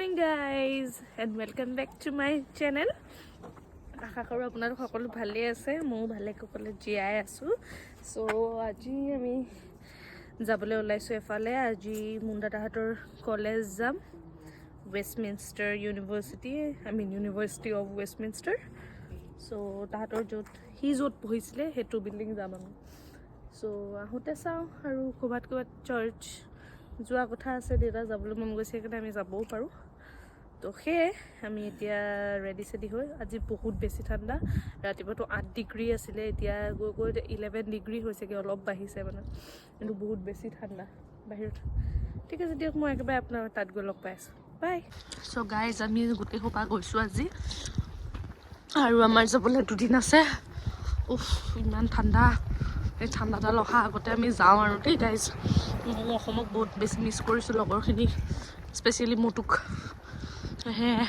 Morning guys and welcome back to my channel. আশা কৰোঁ আপোনালোক সকলো ভালেই আছে। ময়ো ভালে কুশলে জীয়াই আছোঁ। চ' আজি আমি যাবলৈ ওলাইছোঁ এফালে। আজি মুন্দাদাহঁতৰ কলেজ যাম, Westminster University, I mean University of Westminster. So তাহাঁতৰ য'ত সি য'ত পঢ়িছিলে, সেইটো বিল্ডিং যাম আমি। চ' আহোঁতে চাওঁ আৰু ক'ৰবাত ক'ৰবাত চাৰ্চ যোৱা কথা আছে। দেউতা যাবলৈ মন গৈছে, সেইকাৰণে আমি যাবও পাৰোঁ। তো সেয়ে আমি এতিয়া ৰেডি চেডি হৈ, আজি বহুত বেছি ঠাণ্ডা। ৰাতিপুৱাটো 8 ডিগ্ৰী আছিলে, এতিয়া গৈ গৈ 11 ডিগ্ৰী হৈছেগৈ। অলপ বাঢ়িছে মানে, কিন্তু বহুত বেছি ঠাণ্ডা বাহিৰত। ঠিক আছে দিয়ক, মই একেবাৰে আপোনাৰ তাত গৈ লগ পাই আছোঁ। বাই। চ' গাইজ, আমি গোটেই সোপা গৈছোঁ আজি আৰু আমাৰ যাবলৈ দুদিন আছে। উফ, ইমান ঠাণ্ডা। এই ঠাণ্ডাডাল অহা আগতে আমি যাওঁ আৰু দেই গাইজ। ময়ো অসমক বহুত বেছি মিছ কৰিছোঁ, লগৰখিনিক, স্পেচিয়েলি মতুক। সেয়াই।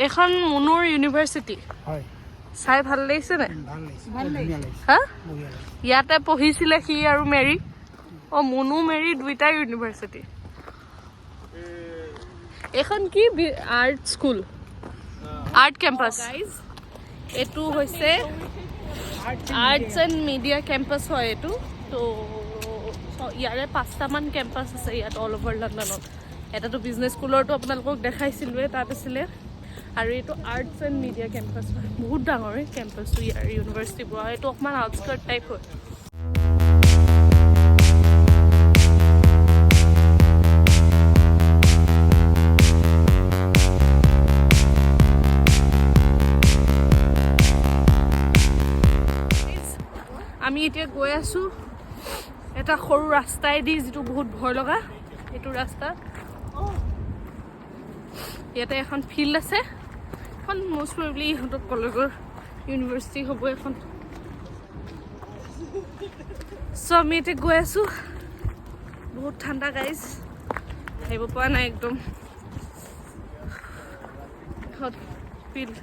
এইখন মুনুৰ ইউনিভাৰ্চিটি। হয়। চাই ভাল লাগিছে নে? ভাল লাগিছে, ধুনীয়া লাগিছে। হা। বঢ়িয়া লাগিছে। ইয়াতে পঢ়িছিলে সি আৰু মেৰী। অ' মুনু, মেৰী দুইটাই ইউনিভাৰ্চিটি। এইখন কি আৰ্ট স্কুল, আৰ্ট কেম্পাছ। এইটো হৈছে আৰ্টছ এণ্ড মিডিয়া কেম্পাছ হয় এইটো। তো ইয়াৰে পাঁচটামান কেম্পাছ আছে ইয়াত অল অভাৰ লণ্ডনত। এটাতো বিজনেছ স্কুলৰটো আপোনালোকক দেখাইছিলোঁৱে, তাত আছিলে। আৰু এইটো আৰ্টছ এণ্ড মিডিয়া কেম্পাছ হয়। বহুত ডাঙৰ এই কেম্পাছটো ইয়াৰ ইউনিভাৰ্চিটিৰ। এইটো অকণমান আউটস্কাৰ্ট টাইপ হয়। আমি এতিয়া গৈ আছোঁ এটা সৰু ৰাস্তাইদি, যিটো বহুত ভয় লগা এইটো ৰাস্তা। ইয়াতে এখন ফিল্ড আছে। এখন মষ্ট প্ৰবেবলি ইহঁতৰ কলেজৰ ইউনিভাৰ্চিটি হ'ব এখন। চ' আমি এতিয়া গৈ আছোঁ। বহুত ঠাণ্ডা গাইজ, আহিব পৰা নাই একদম। এখন ফিল্ড।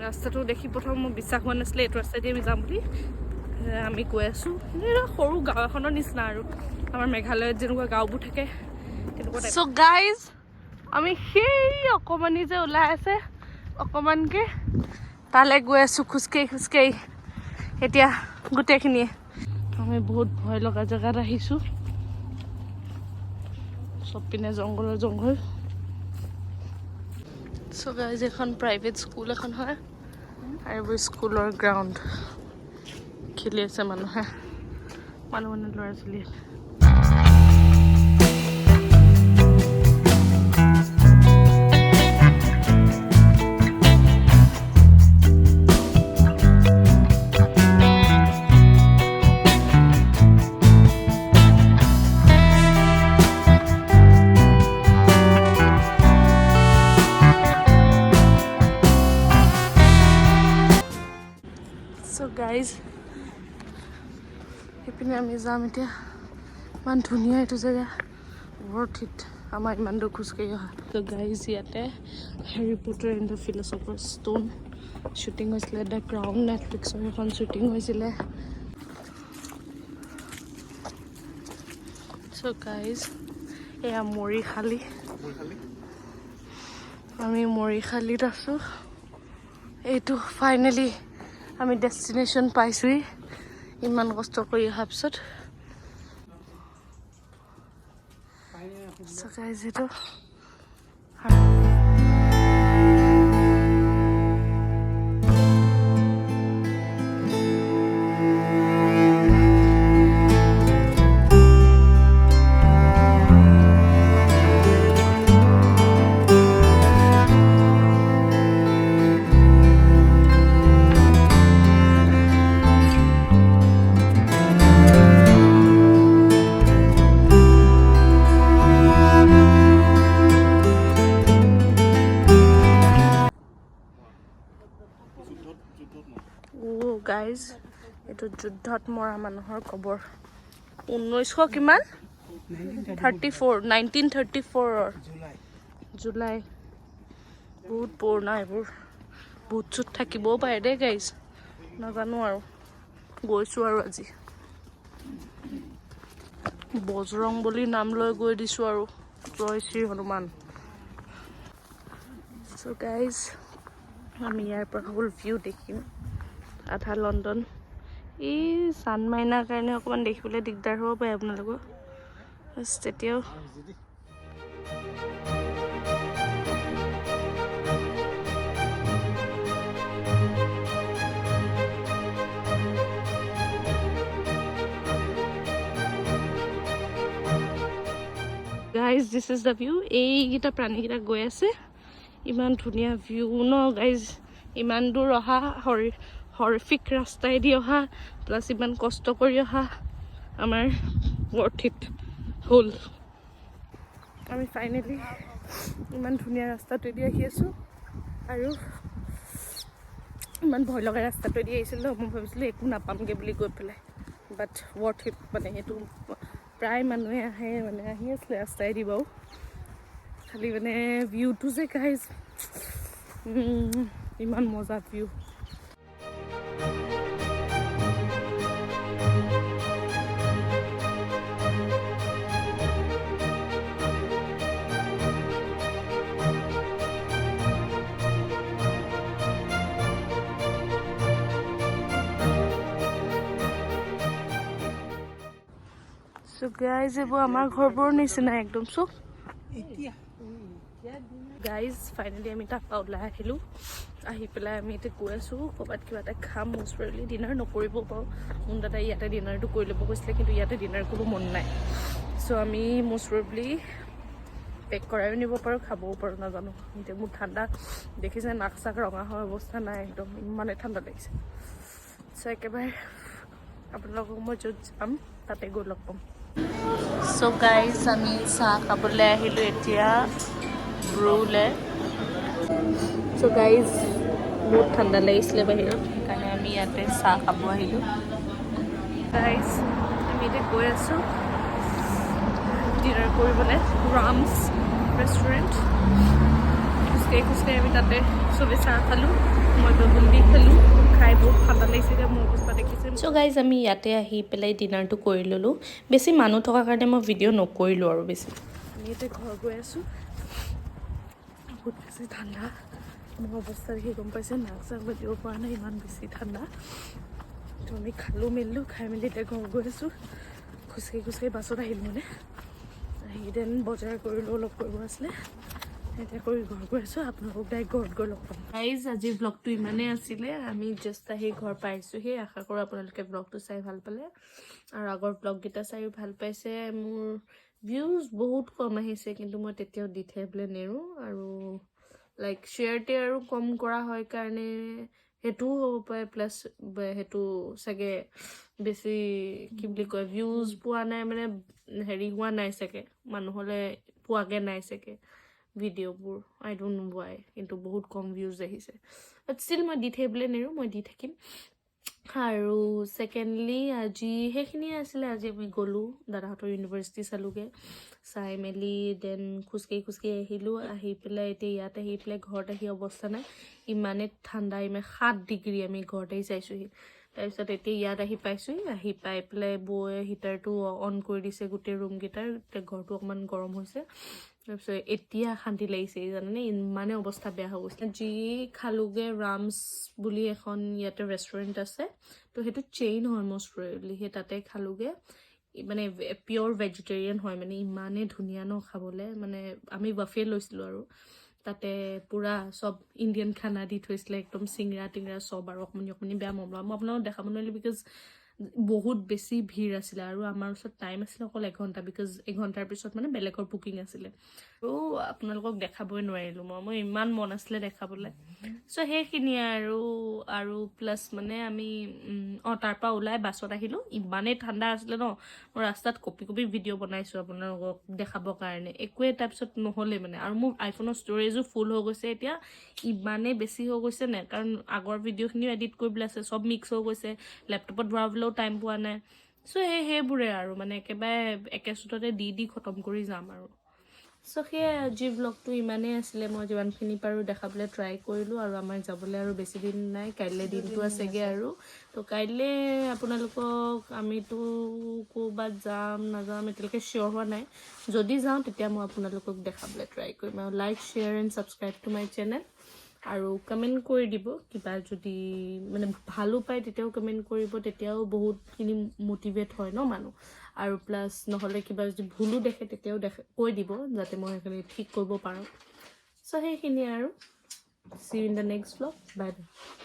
ৰাস্তাটো দেখি প্ৰথম মোৰ বিশ্বাস হোৱা নাছিলে, এইটো ৰাস্তাইদি আমি যাম বুলি। আমি গৈ আছোঁ। কিন্তু এটা সৰু গাঁও এখনৰ নিচিনা আৰু, আমাৰ মেঘালয়ত যেনেকুৱা গাঁওবোৰ থাকে তেনেকুৱা। চ' গাইজ, আমি সেই অকণমানি যে ওলাই আছে অকণমানকৈ, তালৈ গৈ আছোঁ খোজকাঢ়ি খোজকাঢ়ি এতিয়া গোটেইখিনিয়ে। আমি বহুত ভয় লগা জেগাত আহিছোঁ। চব পিনে জংঘলৰ জংঘল। চ' গাইজ, এখন প্ৰাইভেট স্কুল এখন হয় আৰু এইবোৰ স্কুলৰ গ্ৰাউণ্ড। খেলি আছে মানুহে, মানুহ মানে ল'ৰা ছোৱালীয়ে। চ' গাইজ, সেইপিনে আমি যাম এতিয়া। ইমান ধুনীয়া এইটো জেগা, ৱৰ্থ it আমাৰ ইমান দূৰ খোজকাঢ়ি অহা। চ' গাইজ, ইয়াতে Harry Potter and the Philosopher Stone shooting হৈছিলে, the crown নেটফ্লিক্সৰ এখন শ্বুটিং হৈছিলে। চ' গাইজ, এয়া মৰিশালি। আমি মৰিশালিত আছোঁ। এইটো ফাইনেলি আমি ডেষ্টিনেশ্যন পাইছোঁহি, ইমান কষ্ট কৰি অহাৰ পিছত। চ' গাইজ, এইটো গাইজ, এইটো যুদ্ধত মৰা মানুহৰ কবৰ। 1900 কিমান? 34, 1934ৰ জুলাই। বহুত পুৰণা এইবোৰ। ভূত চুত থাকিবও পাৰে দেই গাইজ, নাজানো আৰু। গৈছোঁ আৰু আজি বজৰং বুলি নাম লৈ গৈ দিছোঁ আৰু। জয় শ্ৰী হনুমান। চ' গাইজ, আমি ইয়াৰ পৰা হ'ল ভিউ দেখিম আধা লণ্ডন। এই চানমাইনাৰ কাৰণে অকণমান দেখিবলৈ দিগদাৰ হ'ব পাৰে আপোনালোকৰ। বাছ, তেতিয়াও guys, this is the view. এইকেইটা প্ৰাণীকেইটা গৈ আছে। ইমান ধুনীয়া ভিউ ন গাইজ? ইমান দূৰ অহা, হৰিফিক ৰাস্তাইদি অহা, প্লাছ ইমান কষ্ট কৰি অহা, আমাৰ ৱৰ্থ it হ'ল। আমি ফাইনেলি ইমান ধুনীয়া ৰাস্তাটোৱেদি আহি আছোঁ আৰু ইমান ভয় লগা ৰাস্তাটোৱেদি আহিছিলোঁ। মই ভাবিছিলোঁ একো নাপামগৈ বুলি গৈ পেলাই, বাট ৱৰ্থ it. মানে সেইটো প্ৰায় মানুহে আহে, মানে আহি আছিলে ৰাস্তাইদি বাৰু। খালি মানে ভিউটো যে গাইজ, ইমান মজা ভিউ। চ' গাইজ, এইবোৰ আমাৰ ঘৰবোৰৰ নিচিনা একদম চব। গাইজ, ফাইনেলি আমি তাৰপৰা ওলাই আহিলোঁ। আহি পেলাই আমি এতিয়া গৈ আছোঁ ক'ৰবাত কিবা এটা খাম। মষ্ট প্ৰবেবলি ডিনাৰ নকৰিবও পাৰোঁ। মোৰ দাদাই ইয়াতে ডিনাৰটো কৰি ল'ব কৈছিলে, কিন্তু ইয়াতে ডিনাৰ কৰিব মন নাই। চ' আমি মষ্ট প্ৰবেবলি পেক কৰাইও নিব পাৰোঁ, খাবও পাৰোঁ, নাজানো। এতিয়া মোৰ ঠাণ্ডা দেখিছে, নাক চাক ৰঙা হোৱা অৱস্থা নাই একদম, ইমানেই ঠাণ্ডা লাগিছে। চ' একেবাৰে আপোনালোকক মই য'ত যাম তাতে গৈ লগ পাম। চ' গাইজ, আমি চাহ খাবলৈ আহিলোঁ এতিয়া ব্ৰুলে। চ' গাইজ, বহুত ঠাণ্ডা লাগিছিলে বাহিৰত, সেইকাৰণে আমি ইয়াতে চাহ খাব আহিলোঁ। গাইজ, আমি এতিয়া গৈ আছোঁ ডিনাৰ কৰিবলৈ ৰামছ ৰেষ্টুৰেণ্ট। খোজকাঢ়ি খোজকাঢ়ি আমি তাতে চবেই চাহ খালোঁ। মই বাবুল দি খালোঁ। খাই বহুত ঠাণ্ডা লাগিছে। এতিয়া মোৰ অৱস্থা দেখিছে। চ' গাইজ, আমি ইয়াতে আহি পেলাই ডিনাৰটো কৰি ল'লোঁ। বেছি মানুহ থকাৰ কাৰণে মই ভিডিঅ' নকৰিলোঁ আৰু বেছি। আমি এতিয়া ঘৰ গৈ আছোঁ। বহুত বেছি ঠাণ্ডা। মোৰ অৱস্থা দেখি গম পাইছে, নাক চাক বান্ধিব পৰা নাই, ইমান বেছি ঠাণ্ডা। তো আমি খালোঁ মেলিলোঁ, খাই মেলি এতিয়া ঘৰ গৈ আছোঁ। খোজকাঢ়ি খোজকাঢ়ি বাছত আহিলোঁ, মানে আহি then বজাৰ কৰিলোঁ, অলপ কৰিব আছিলে। এতিয়া কৰি ঘৰ গৈ আছোঁ। আপোনালোকক ডাইৰেক্ট ঘৰত গৈ লগ পাম। গাইজ, আজিৰ ব্লগটো ইমানেই আছিলে। আমি জাষ্ট আহি ঘৰ পাইছোঁহি। আশা কৰোঁ আপোনালোকে ব্লগটো চাই ভাল পালে আৰু আগৰ ব্লগকেইটা চাইও ভাল পাইছে। মোৰ ভিউজ বহুত কম আহিছে, কিন্তু মই তেতিয়াও দি থাকিবলৈ নেৰোঁ। আৰু লাইক শ্বেয়াৰ টেয়াৰো কম কৰা হয় কাৰণে সেইটোও হ'ব পাৰে। প্লাছ সেইটো চাগে বেছি, কি বুলি কয়, ভিউজ পোৱা নাই, মানে হেৰি হোৱা নাই চাগে, মানুহলৈ পোৱাগৈ নাই চাগে ভিডিঅ'বোৰ। I don't know why, কিন্তু বহুত কম ভিউজ আহিছে। বাট ষ্টিল মই দি থাকিবলৈ নেৰোঁ, মই দি থাকিম। আৰু ছেকেণ্ডলি, আজি সেইখিনিয়ে আছিলে। আজি আমি গ'লোঁ, দাদাহঁতৰ ইউনিভাৰ্চিটি চালোঁগৈ। চাই মেলি then খোজকাঢ়ি খোজকাঢ়ি আহিলোঁ। আহি পেলাই এতিয়া ইয়াত আহি পেলাই ঘৰত আহি অৱস্থা নাই, ইমানেই ঠাণ্ডা, ইমান 7 ডিগ্ৰী। আমি ঘৰত আহি চাইছোঁহি। তাৰপিছত এতিয়া ইয়াত আহি পাইছোঁহি। আহি পাই পেলাই বৌয়ে হিটাৰটো অন কৰি দিছে গোটেই ৰুমকেইটাৰ। এতিয়া ঘৰটো অকণমান গৰম হৈছে। তাৰপিছত এতিয়া শান্তি লাগিছে, জানেনে? ইমানেই অৱস্থা বেয়া হৈ গৈছিলে। যি খালোগৈ, ৰামছ বুলি এখন ইয়াতে ৰেষ্টুৰেণ্ট আছে, তো সেইটো চেইন হয় মষ্ট প্ৰবেবলি, সেই তাতে খালোগৈ। মানে পিয়'ৰ ভেজিটেৰিয়ান হয়। মানে ইমানেই ধুনীয়া ন খাবলৈ। মানে আমি বাফে লৈছিলোঁ আৰু তাতে পূৰা চব ইণ্ডিয়ান খানা দি থৈছিলে, একদম চিংৰা টিংৰা চব। আৰু অকণমানি অকণমানি বেয়া মৰম। মই আপোনালোকক দেখাব নোৱাৰিলোঁ because বহুত বেছি ভিৰ আছিলে আৰু আমাৰ ওচৰত টাইম আছিলে অকল এঘণ্টা, because এঘণ্টাৰ পিছত মানে বেলেগৰ বুকিং আছিলে। আৰু আপোনালোকক দেখাবই নোৱাৰিলোঁ মই। মোৰ ইমান মন আছিলে দেখাবলৈ। চ' সেইখিনিয়ে আৰু। আৰু প্লাছ মানে আমি তাৰপৰা ওলাই বাছত আহিলোঁ। ইমানেই ঠাণ্ডা আছিলে ন, মই ৰাস্তাত কঁপি কঁপি ভিডিঅ' বনাইছোঁ আপোনালোকক দেখাবৰ কাৰণে। একোৱে তাৰপিছত নহ'লে মানে। আৰু মোৰ আইফোনৰ ষ্ট'ৰেজো ফুল হৈ গৈছে এতিয়া, ইমানেই বেছি হৈ গৈছে নে, কাৰণ আগৰ ভিডিঅ'খিনিও এডিট কৰিবলৈ আছে, চব মিক্স হৈ গৈছে, লেপটপত ভৰাবলৈও টাইম পোৱা নাই। চ' সেইবোৰে আৰু মানে একেবাৰে একে চোটতে দি দি খতম কৰি যাম আৰু। চ' সেয়াই, আজিৰ ভ্লগটো ইমানেই আছিলে। মই যিমানখিনি পাৰোঁ দেখাবলৈ ট্ৰাই কৰিলোঁ। আৰু আমাৰ যাবলৈ আৰু বেছি দিন নাই, কাইলৈ দিনটো আছেগৈ আৰু। তো কাইলৈ আপোনালোকক আমিতো ক'ৰবাত যাম নাযাম এতিয়ালৈকে চিয়'ৰ হোৱা নাই। যদি যাওঁ, তেতিয়া মই আপোনালোকক দেখাবলৈ ট্ৰাই কৰিম। আৰু like, share and subscribe to my channel আৰু কমেণ্ট কৰি দিব। কিবা যদি মানে ভালো পায়, তেতিয়াও কমেণ্ট কৰিব, তেতিয়াও বহুতখিনি মটিভেট হয় ন মানুহ। আৰু প্লাছ নহ'লে কিবা যদি ভুলো দেখে, তেতিয়াও দেখে কৈ দিব, যাতে মই সেইখিনি ঠিক কৰিব পাৰোঁ। চ' সেইখিনিয়ে আৰু। See in the next vlog. Bye bye.